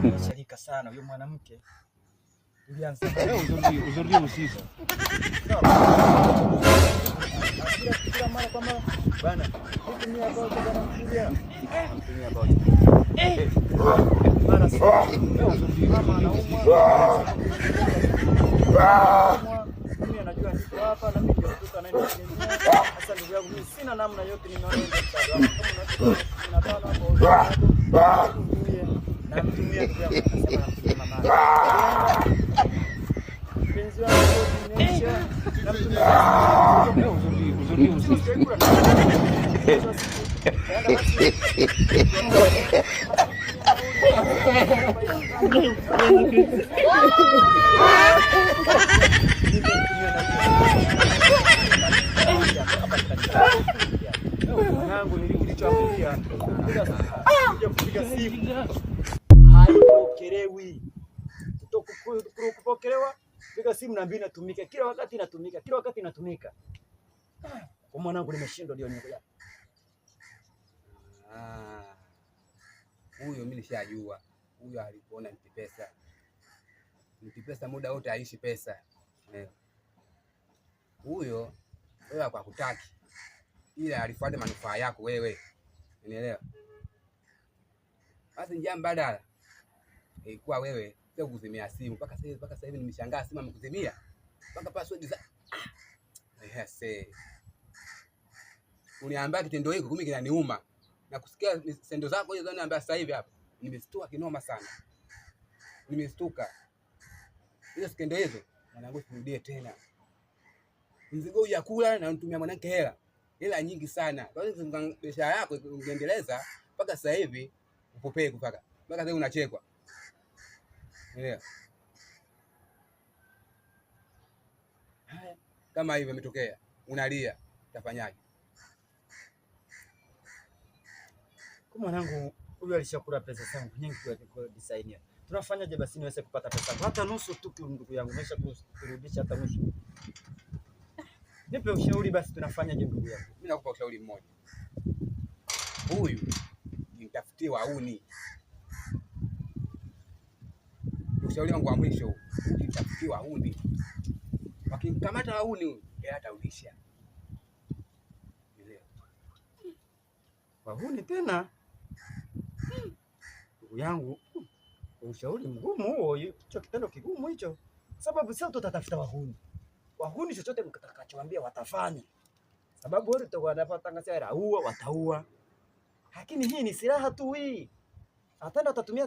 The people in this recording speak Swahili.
Sharika sana huyo mwanamke. Tulianza Aujourd'hui, aujourd'hui aussi ça. Kila mara kwa mara bana, nitumia about bana, mkulia Mtumia about. Mara Aujourd'hui, mama aujourd'hui aussi. anaumwa, mimi anajua niko hapa na mimi ndio mtoto anayenitegemea. Sasa ndugu yangu, mimi sina namna yote, nimeona ndio msaada wako. Kama unaweza 15 hapo, namtumie, namtumia ndugu yangu, akasema namtumia mama. Mpenzi wangu coordination, namtumia Aujourd'hui, aujourd'hui aussi. Mwanangu, nilichoambiwa kuja kupiga simu haipokelewi. Kupokelewa, piga simu na mbili inatumika kila wakati, inatumika kila wakati, inatumika. Kwa mwanangu nimeshindwa, ndio nikuja. Ah, huyo mimi nishajua huyo alikuona mti pesa, mti pesa muda wote aishi pesa. Eh. Huyo wewe hakutaki, ila alifuata manufaa yako wewe, unielewa? Basi njia mbadala ilikuwa wewe sio kuzimia simu mpaka sasa. Mpaka sasa hivi nimeshangaa simu amekuzimia mpaka password za ah. Yes, eh. Uniambia kitendo hiko kumi kinaniuma na kusikia sendo zako hizo zaniambia sasa hivi hapa nimeshtuka kinoma sana, nimeshtuka. Hizo skendo hizo mwanangu, sirudie tena. Mzigo hujakula na mtumia mwanamke hela hela nyingi sana. Kwa hiyo biashara yako ungeendeleza mpaka sasa hivi upopee mpaka sasa unachekwa. Unaelewa? Haya, kama hivyo imetokea, unalia, utafanyaje? Kwa mwanangu huyu alishakula pesa zangu nyingi kwa design. Tunafanyaje basi niweze kupata pesa hata nusu tu, ndugu yangu, nimesha kurudisha hata nusu. Nipe ushauri basi, tunafanyaje ndugu yangu? Mimi nakupa ushauri mmoja, huyu nimtafutie wauni. Ushauri wangu wa mwisho, nimtafutie wauni. Wakimkamata wauni huyu, hela atarudisha. Wahuni tena ndugu yangu, ushauri mgumu huo, hicho kitendo kigumu hicho, sababu sio tutatafuta wahuni. Wahuni chochote mtakachoambia watafanya, sababu wewe utakuwa unapata wataua, lakini hii ni silaha tu hii, atenda watatumia.